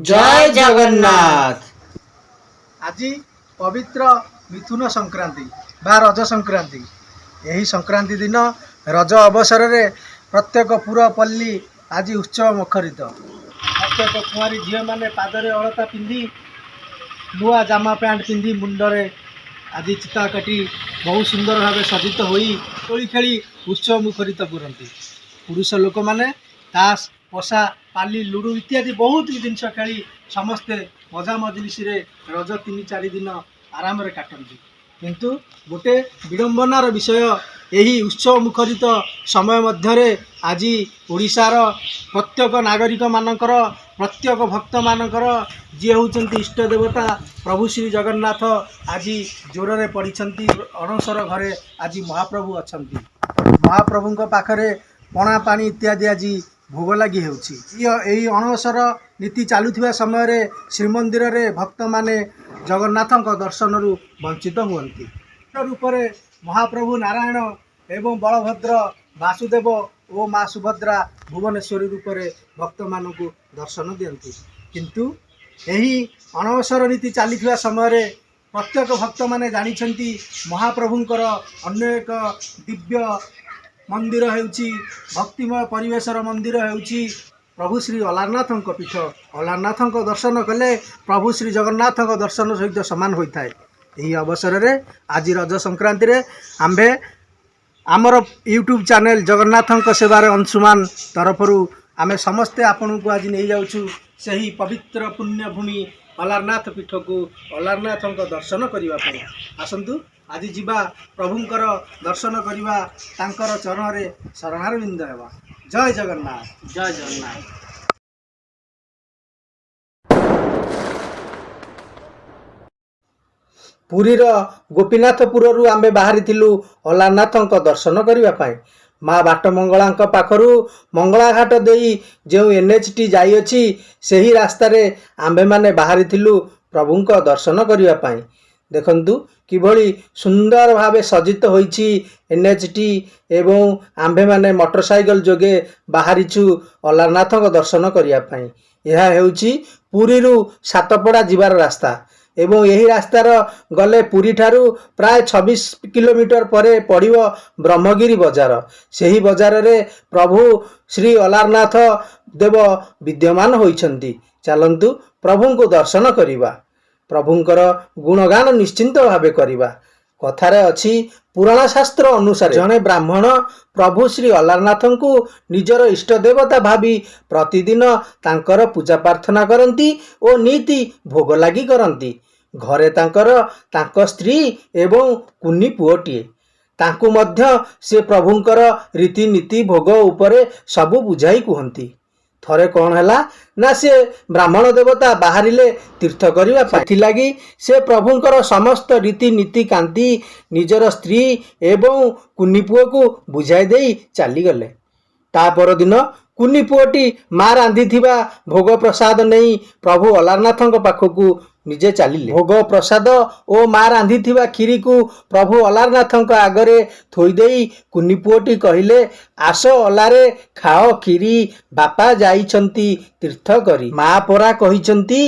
ଜୟ ଜଗନ୍ନାଥ। ଆଜି ପବିତ୍ର ମିଥୁନ ସଂକ୍ରାନ୍ତି ବା ରଜ ସଂକ୍ରାନ୍ତି। ଏହି ସଂକ୍ରାନ୍ତି ଦିନ ରଜ ଅବସରରେ ପ୍ରତ୍ୟେକ ପୁରପଲ୍ଲୀ ଆଜି ଉତ୍ସବ ମୁଖରିତ। ପ୍ରତ୍ୟେକ କୁଆଁରୀ ଝିଅମାନେ ପାଦରେ ଅଳତା ପିନ୍ଧି, ନୂଆ ଜାମା ପ୍ୟାଣ୍ଟ ପିନ୍ଧି, ମୁଣ୍ଡରେ ଆଜି ଚିତା କାଟି ବହୁ ସୁନ୍ଦର ଭାବେ ସଜ୍ଜିତ ହୋଇ ଦୋଳି ଖେଳି ଉତ୍ସବ ମୁଖରିତ କରନ୍ତି। ପୁରୁଷ ଲୋକମାନେ ତାସ୍, ପଶା, ପାଲି, ଲୁଡ଼ୁ ଇତ୍ୟାଦି ବହୁତ ଜିନିଷ ଖେଳି ସମସ୍ତେ ମଜା ମଜଲିସରେ ରଜ 3-4 ଦିନ ଆରାମରେ କାଟନ୍ତି। କିନ୍ତୁ ଗୋଟେ ବିଡ଼ମ୍ବନାର ବିଷୟ, ଏହି ଉତ୍ସବ ମୁଖରିତ ସମୟ ମଧ୍ୟରେ ଆଜି ଓଡ଼ିଶାର ପ୍ରତ୍ୟେକ ନାଗରିକମାନଙ୍କର, ପ୍ରତ୍ୟେକ ଭକ୍ତମାନଙ୍କର ଯିଏ ହେଉଛନ୍ତି ଇଷ୍ଟ ଦେବତା ପ୍ରଭୁ ଶ୍ରୀ ଜଗନ୍ନାଥ ଆଜି ଜ୍ୱରରେ ପଡ଼ିଛନ୍ତି। ଅଣସର ଘରେ ଆଜି ମହାପ୍ରଭୁ ଅଛନ୍ତି। ମହାପ୍ରଭୁଙ୍କ ପାଖରେ ପଣା ପାଣି ଇତ୍ୟାଦି ଆଜି ଭୋଗ ଲାଗି ହେଉଛି। ଏହି ଅଣସର ନୀତି ଚାଲୁଥିବା ସମୟରେ ଶ୍ରୀମନ୍ଦିରରେ ଭକ୍ତମାନେ ଜଗନ୍ନାଥଙ୍କ ଦର୍ଶନରୁ ବଞ୍ଚିତ ହୁଅନ୍ତି। ରୂପରେ ମହାପ୍ରଭୁ ନାରାୟଣ ଏବଂ ବଳଭଦ୍ର, ବାସୁଦେବ ଓ ମା ସୁଭଦ୍ରା ଭୁବନେଶ୍ୱରୀ ରୂପରେ ଭକ୍ତମାନଙ୍କୁ ଦର୍ଶନ ଦିଅନ୍ତି। କିନ୍ତୁ ଏହି ଅଣସର ନୀତି ଚାଲିଥିବା ସମୟରେ ପ୍ରତ୍ୟେକ ଭକ୍ତମାନେ ଜାଣିଛନ୍ତି, ମହାପ୍ରଭୁଙ୍କର ଅନ୍ୟ ଏକ ଦିବ୍ୟ ମନ୍ଦିର ହେଉଛି, ଭକ୍ତିମୟ ପରିବେଶର ମନ୍ଦିର ହେଉଛି ପ୍ରଭୁ ଶ୍ରୀ ଅଲାରନାଥଙ୍କ ପୀଠ। ଅଲାରନାଥଙ୍କ ଦର୍ଶନ କଲେ ପ୍ରଭୁ ଶ୍ରୀ ଜଗନ୍ନାଥଙ୍କ ଦର୍ଶନ ସହିତ ସମାନ ହୋଇଥାଏ। ଏହି ଅବସରରେ ଆଜି ରଜ ସଂକ୍ରାନ୍ତିରେ ଆମ୍ଭେ ଆମର ୟୁଟ୍ୟୁବ୍ ଚ୍ୟାନେଲ୍ ଜଗନ୍ନାଥଙ୍କ ସେବାରେ ଅଂଶୁମାନ ତରଫରୁ ଆମେ ସମସ୍ତେ ଆପଣଙ୍କୁ ଆଜି ନେଇଯାଉଛୁ ସେହି ପବିତ୍ର ପୁଣ୍ୟଭୂମି ଅଲାରନାଥ ପୀଠକୁ ଅଲାରନାଥଙ୍କ ଦର୍ଶନ କରିବା ପାଇଁ। ଆସନ୍ତୁ, ଆଜି ଯିବା, ପ୍ରଭୁଙ୍କର ଦର୍ଶନ କରିବା, ତାଙ୍କର ଚରଣରେ ଶରଣାରବିନ୍ଦ ହେବା। ଜୟ ଜଗନ୍ନାଥ, ଜୟ ଜଗନ୍ନାଥ। ପୁରୀର ଗୋପୀନାଥପୁରରୁ ଆମେ ବାହାରିଥିଲୁ ଅଲାରନାଥଙ୍କ ଦର୍ଶନ କରିବା ପାଇଁ। ମା ବାଟ ମଙ୍ଗଳାଙ୍କ ପାଖରୁ ମଙ୍ଗଳାଘାଟ ଦେଇ ଯେଉଁ ଏନ୍ଏଚ୍ଟି ଯାଇଅଛି, ସେହି ରାସ୍ତାରେ ଆମ୍ଭେମାନେ ବାହାରିଥିଲୁ ପ୍ରଭୁଙ୍କ ଦର୍ଶନ କରିବା ପାଇଁ। ଦେଖନ୍ତୁ କିଭଳି ସୁନ୍ଦର ଭାବେ ସଜ୍ଜିତ ହୋଇଛି ଏନ୍ଏଚ୍ଟି ଏବଂ ଆମ୍ଭେମାନେ ମୋଟରସାଇକେଲ ଯୋଗେ ବାହାରିଛୁ ଅଲାରନାଥଙ୍କ ଦର୍ଶନ କରିବା ପାଇଁ। ଏହା ହେଉଛି ପୁରୀରୁ ସାତପଡ଼ା ଯିବାର ରାସ୍ତା ଏବଂ ଏହି ରାସ୍ତାର ଗଲେ ପୁରୀଠାରୁ ପ୍ରାୟ 26 କିଲୋମିଟର ପରେ ପଡ଼ିବ ବ୍ରହ୍ମଗିରି ବଜାର। ସେହି ବଜାରରେ ପ୍ରଭୁ ଶ୍ରୀ ଅଲାରନାଥ ଦେବ ବିଦ୍ୟମାନ ହୋଇଛନ୍ତି। ଚାଲନ୍ତୁ, ପ୍ରଭୁଙ୍କୁ ଦର୍ଶନ କରିବା, ପ୍ରଭୁଙ୍କର ଗୁଣଗାନ ନିଶ୍ଚିନ୍ତ ଭାବେ କରିବା। କଥାରେ ଅଛି, ପୁରାଣ ଶାସ୍ତ୍ର ଅନୁସାରେ ଜଣେ ବ୍ରାହ୍ମଣ ପ୍ରଭୁ ଶ୍ରୀ ଅଲାରନାଥଙ୍କୁ ନିଜର ଇଷ୍ଟ ଦେବତା ଭାବି ପ୍ରତିଦିନ ତାଙ୍କର ପୂଜା ପ୍ରାର୍ଥନା କରନ୍ତି ଓ ନିତି ଭୋଗ ଲାଗି କରନ୍ତି। ଘରେ ତାଙ୍କର ତାଙ୍କ ସ୍ତ୍ରୀ ଏବଂ କୁନି ପୁଅଟିଏ। ତାଙ୍କୁ ମଧ୍ୟ ସେ ପ୍ରଭୁଙ୍କର ରୀତିନୀତି, ଭୋଗ ଉପରେ ସବୁ ବୁଝାଇ କୁହନ୍ତି। ଥରେ କ'ଣ ହେଲା ନା, ସେ ବ୍ରାହ୍ମଣ ଦେବତା ବାହାରିଲେ ତୀର୍ଥ କରିବା ପାଇଁ। ସେଥିଲାଗି ସେ ପ୍ରଭୁଙ୍କର ସମସ୍ତ ରୀତିନୀତି କାନ୍ତି ନିଜର ସ୍ତ୍ରୀ ଏବଂ କୁନି ପୁଅକୁ ବୁଝାଇ ଦେଇ ଚାଲିଗଲେ। ତା ପରଦିନ କୁନି ପୁଅଟି ମା ରାନ୍ଧିଥିବା ଭୋଗ ପ୍ରସାଦ ନେଇ ପ୍ରଭୁ ଅଲାରନାଥଙ୍କ ପାଖକୁ ନିଜେ ଚାଲିଲେ। ଭୋଗ ପ୍ରସାଦ ଓ ମା ରାନ୍ଧିଥିବା କ୍ଷୀରିକୁ ପ୍ରଭୁ ଅଲାରନାଥଙ୍କ ଆଗରେ ଥୋଇଦେଇ କୁନି ପୁଅଟି କହିଲେ, "ଆସ ଅଲାରେ, ଖାଅ କ୍ଷୀରି, ବାପା ଯାଇଛନ୍ତି ତୀର୍ଥ କରି। ମା ପରା କହିଛନ୍ତି,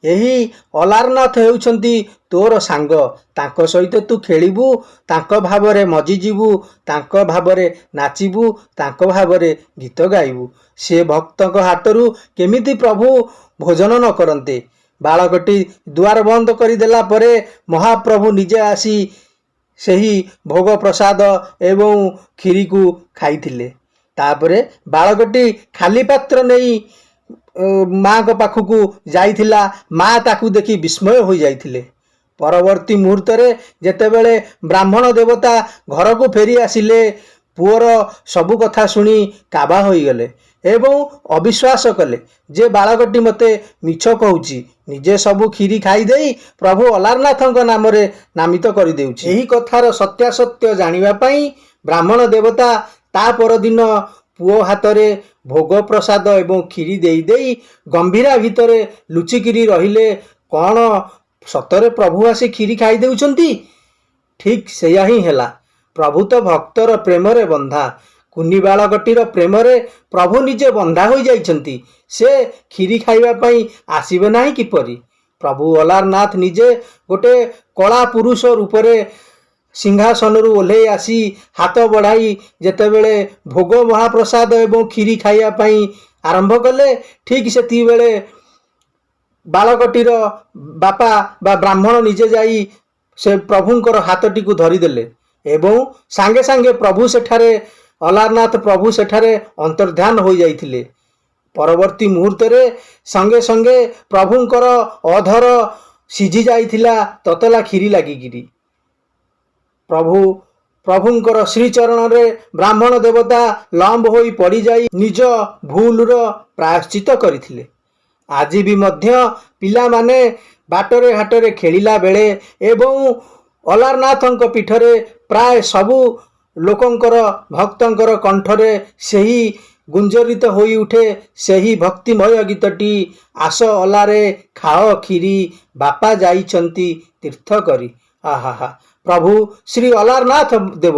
ଏହି ଅଲାରନାଥ ହେଉଛନ୍ତି ତୋର ସାଙ୍ଗ। ତାଙ୍କ ସହିତ ତୁ ଖେଳିବୁ, ତାଙ୍କ ଭାବରେ ମଜିଯିବୁ, ତାଙ୍କ ଭାବରେ ନାଚିବୁ, ତାଙ୍କ ଭାବରେ ଗୀତ ଗାଇବୁ। ସେ ଭକ୍ତଙ୍କ ହାତରୁ କେମିତି ପ୍ରଭୁ ଭୋଜନ ନ କରନ୍ତେ?" ବାଳକଟି ଦୁଆର ବନ୍ଦ କରିଦେଲା ପରେ ମହାପ୍ରଭୁ ନିଜେ ଆସି ସେହି ଭୋଗ ପ୍ରସାଦ ଏବଂ କ୍ଷୀରିକୁ ଖାଇଥିଲେ। ତାପରେ ବାଳକଟି ଖାଲି ପାତ୍ର ନେଇ ମାଙ୍କ ପାଖକୁ ଯାଇଥିଲା। ମା ତାକୁ ଦେଖି ବିସ୍ମୟ ହୋଇଯାଇଥିଲେ। ପରବର୍ତ୍ତୀ ମୁହୂର୍ତ୍ତରେ ଯେତେବେଳେ ବ୍ରାହ୍ମଣ ଦେବତା ଘରକୁ ଫେରି ଆସିଲେ, ପୁଅର ସବୁ କଥା ଶୁଣି କାବା ହୋଇଗଲେ ଏବଂ ଅବିଶ୍ୱାସ କଲେ ଯେ ବାଳକଟି ମୋତେ ମିଛ କହୁଛି, ନିଜେ ସବୁ କ୍ଷୀରି ଖାଇଦେଇ ପ୍ରଭୁ ଅଲାରନାଥଙ୍କ ନାମରେ ନାମିତ କରିଦେଉଛି। ଏହି କଥାର ସତ୍ୟାସତ୍ୟ ଜାଣିବା ପାଇଁ ବ୍ରାହ୍ମଣ ଦେବତା ତା ପରଦିନ ପୁଅ ହାତରେ ଭୋଗ ପ୍ରସାଦ ଏବଂ କ୍ଷୀରି ଦେଇ ଦେଇ ଗମ୍ଭୀରା ଭିତରେ ଲୁଚିକିରି ରହିଲେ, କ'ଣ ସତରେ ପ୍ରଭୁ ଆସି କ୍ଷୀରି ଖାଇ ଦେଉଛନ୍ତି? ଠିକ୍ ସେଇଆ ହିଁ ହେଲା। ପ୍ରଭୁ ତ ଭକ୍ତର ପ୍ରେମରେ ବନ୍ଧା। କୁନି ବାଳକଟିର ପ୍ରେମରେ ପ୍ରଭୁ ନିଜେ ବନ୍ଧା ହୋଇଯାଇଛନ୍ତି। ସେ କ୍ଷୀରି ଖାଇବା ପାଇଁ ଆସିବେ ନାହିଁ କିପରି? ପ୍ରଭୁ ଅଲାରନାଥ ନିଜେ ଗୋଟେ କଳା ପୁରୁଷ ରୂପରେ ସିଂହାସନରୁ ଓହ୍ଲେଇ ଆସି ହାତ ବଢ଼ାଇ ଯେତେବେଳେ ଭୋଗ ମହାପ୍ରସାଦ ଏବଂ କ୍ଷୀରି ଖାଇବା ପାଇଁ ଆରମ୍ଭ କଲେ, ଠିକ୍ ସେତିକିବେଳେ ବାଳକଟିର ବାପା ବା ବ୍ରାହ୍ମଣ ନିଜେ ଯାଇ ସେ ପ୍ରଭୁଙ୍କର ହାତଟିକୁ ଧରିଦେଲେ ଏବଂ ସାଙ୍ଗେ ସାଙ୍ଗେ ପ୍ରଭୁ ସେଠାରେ, ଅଲାରନାଥ ପ୍ରଭୁ ସେଠାରେ ଅନ୍ତର୍ଧ୍ୟାନ ହୋଇଯାଇଥିଲେ। ପରବର୍ତ୍ତୀ ମୁହୂର୍ତ୍ତରେ ସଙ୍ଗେ ସଙ୍ଗେ ପ୍ରଭୁଙ୍କର ଅଧର ସିଝି ଯାଇଥିଲା ତତଲା କ୍ଷୀରି ଲାଗିକିରି। ପ୍ରଭୁଙ୍କର ଶ୍ରୀଚରଣରେ ବ୍ରାହ୍ମଣ ଦେବତା ଲମ୍ବ ହୋଇ ପଡ଼ିଯାଇ ନିଜ ଭୁଲର ପ୍ରାୟଶ୍ଚିତ କରିଥିଲେ। ଆଜି ବି ମଧ୍ୟ ପିଲାମାନେ ବାଟରେ ଘାଟରେ ଖେଳିଲା ବେଳେ ଏବଂ ଅଲାରନାଥଙ୍କ ପୀଠରେ ପ୍ରାୟ ସବୁ ଲୋକଙ୍କର, ଭକ୍ତଙ୍କର କଣ୍ଠରେ ସେହି ଗୁଞ୍ଜରିତ ହୋଇ ଉଠେ ସେହି ଭକ୍ତିମୟ ଗୀତଟି, "ଆସ ଅଲାରେ ଖାଅ କ୍ଷୀରି, ବାପା ଯାଇଛନ୍ତି ତୀର୍ଥ କରି।" ଆହା, ପ୍ରଭୁ ଶ୍ରୀ ଅଲାରନାଥ ଦେବ,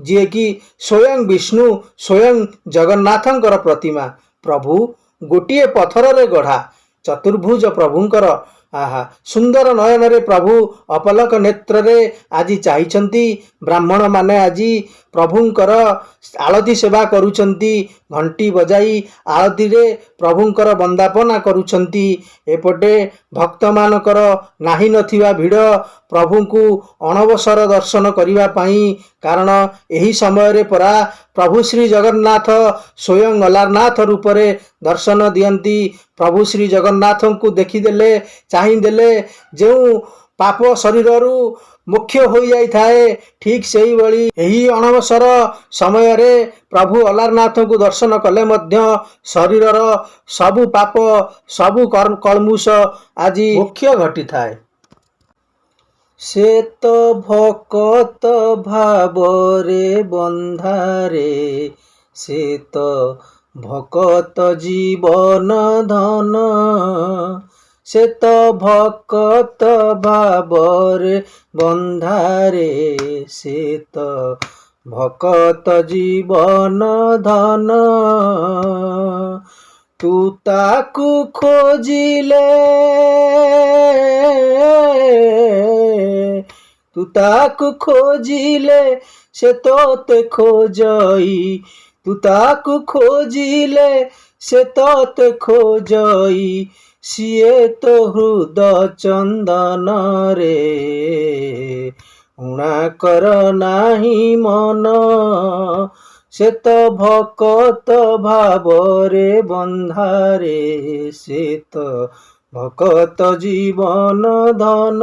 ଯିଏକି ସ୍ୱୟଂ ବିଷ୍ଣୁ, ସ୍ୱୟଂ ଜଗନ୍ନାଥଙ୍କର ପ୍ରତିମା, ପ୍ରଭୁ ଗୋଟିଏ ପଥରରେ ଗଢ଼ା ଚତୁର୍ଭୁଜ ପ୍ରଭୁଙ୍କର। ଆହା, ସୁନ୍ଦର ନୟନରେ ପ୍ରଭୁ ଅପଲକ ନେତ୍ରରେ ଆଜି ଚାହିଁଛନ୍ତି। ବ୍ରାହ୍ମଣମାନେ ଆଜି ପ୍ରଭୁଙ୍କର ଆଳତି ସେବା କରୁଛନ୍ତି, ଘଣ୍ଟି ବଜାଇ ଆଳତିରେ ପ୍ରଭୁଙ୍କର ବନ୍ଦାପନା କରୁଛନ୍ତି। ଏପଟେ ଭକ୍ତମାନଙ୍କର ନାହିଁ ନଥିବା ଭିଡ଼ ପ୍ରଭୁଙ୍କୁ ଅଣବସର ଦର୍ଶନ କରିବା ପାଇଁ, କାରଣ ଏହି ସମୟରେ ପରା ପ୍ରଭୁ ଶ୍ରୀ ଜଗନ୍ନାଥ ସ୍ୱୟଂ ଅଲାରନାଥ ରୂପରେ ଦର୍ଶନ ଦିଅନ୍ତି। ପ୍ରଭୁ ଶ୍ରୀ ଜଗନ୍ନାଥଙ୍କୁ ଦେଖିଦେଲେ, ଚାହିଁଦେଲେ ଯେଉଁ ପାପ ଶରୀରରୁ ମୋକ୍ଷ ହୋଇଯାଇଥାଏ, ଠିକ୍ ସେଇଭଳି ଏହି ଅଣବସର ସମୟରେ ପ୍ରଭୁ ଅଲାରନାଥଙ୍କୁ ଦର୍ଶନ କଲେ ମଧ୍ୟ ଶରୀରର ସବୁ ପାପ, ସବୁ କଳ୍ମଷ ଆଜି ମୋକ୍ଷ ଘଟିଥାଏ। ସେ ତ ଭକତ ଭାବରେ ବନ୍ଧାରେ, ସେ ତ ଭକତ ଜୀବନ ଧନ, ସେ ତ ଭକତ ଭାବରେ ବନ୍ଧାରେ, ସେ ତ ଭକତ ଜୀବନ ଧନ। ତୁ ତାକୁ ଖୋଜିଲେ, ତୁ ତାକୁ ଖୋଜିଲେ ସେ ତୋତେ ଖୋଜଇ, ତୁ ତାକୁ ଖୋଜିଲେ ସେ ତୋତେ ଖୋଜଇ, ସିଏ ତୋ ହୃଦ ଚନ୍ଦନରେ, ଊଣା କର ନାହିଁ ମନ, ସେ ତ ଭକତ ଭାବରେ ବନ୍ଧାରେ, ସେ ତ ଭକତ ଜୀବନ ଧନ।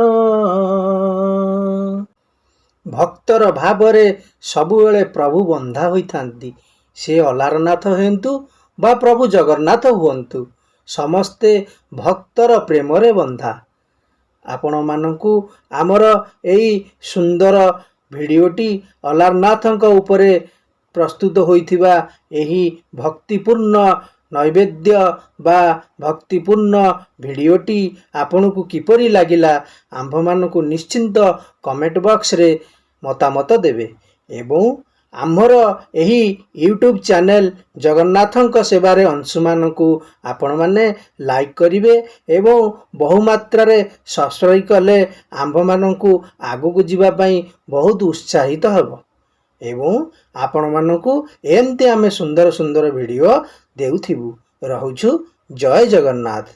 ଭକ୍ତର ଭାବରେ ସବୁବେଳେ ପ୍ରଭୁ ବନ୍ଧା ହୋଇଥାନ୍ତି। ସେ ଅଲାରନାଥ ହୁଅନ୍ତୁ ବା ପ୍ରଭୁ ଜଗନ୍ନାଥ ହୁଅନ୍ତୁ, ସମସ୍ତେ ଭକ୍ତର ପ୍ରେମରେ ବନ୍ଧା। ଆପଣମାନଙ୍କୁ ଆମର ଏଇ ସୁନ୍ଦର ଭିଡ଼ିଓଟି, ଅଲାରନାଥଙ୍କ ଉପରେ ପ୍ରସ୍ତୁତ ହୋଇଥିବା ଏହି ଭକ୍ତିପୂର୍ଣ୍ଣ ନୈବେଦ୍ୟ ବା ଭକ୍ତିପୂର୍ଣ୍ଣ ଭିଡ଼ିଓଟି ଆପଣଙ୍କୁ କିପରି ଲାଗିଲା, ଆମ୍ଭମାନଙ୍କୁ ନିଶ୍ଚିନ୍ତ କମେଣ୍ଟ ବକ୍ସରେ ମତାମତ ଦେବେ ଏବଂ ଆମର ଏହି ୟୁଟ୍ୟୁବ୍ ଚ୍ୟାନେଲ୍ ଜଗନ୍ନାଥଙ୍କ ସେବାରେ ଅଂଶୁମାନଙ୍କୁ ଆପଣମାନେ ଲାଇକ୍ କରିବେ ଏବଂ ବହୁମାତ୍ରାରେ ସବସ୍କ୍ରାଇବ୍ କଲେ ଆମ୍ଭମାନଙ୍କୁ ଆଗକୁ ଯିବା ପାଇଁ ବହୁତ ଉତ୍ସାହିତ ହେବ ଏବଂ ଆପଣମାନଙ୍କୁ ଏମିତି ଆମେ ସୁନ୍ଦର ସୁନ୍ଦର ଭିଡ଼ିଓ ଦେଉଥିବୁ। ରହୁଛୁ, ଜୟ ଜଗନ୍ନାଥ।